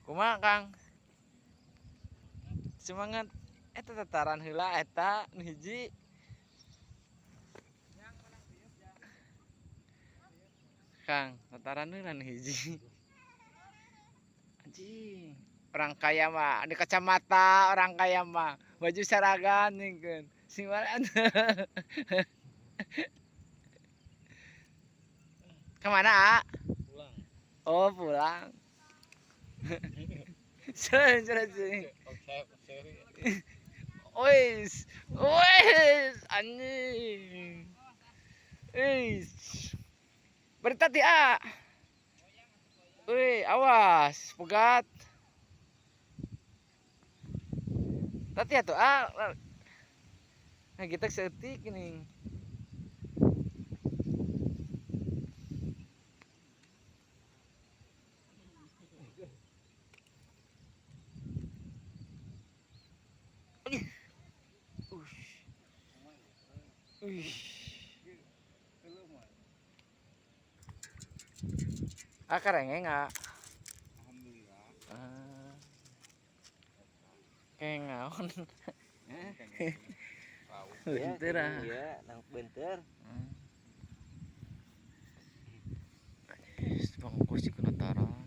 Kumaha Kang? Semangat. Eta tataran heula eta nu hiji. Kang, tataran heula nu hiji. Anjing. Orang kaya mah di kacamata, orang kaya mah baju seragam nyingkeun. Sing mana? Kemana, A? Pulang. Oh, pulang. Sering, sering. Wis, wis, anjing. Wis. Berita ti A. Wih, awas, pegat. Tati atuh A. Nah, kita seetik nih. Wih. Ah, karengeng ah. Alhamdulillah. Ah. Kayak ngaon. Bentar ah. Iya, nang bentar. Bang kursi kena taran.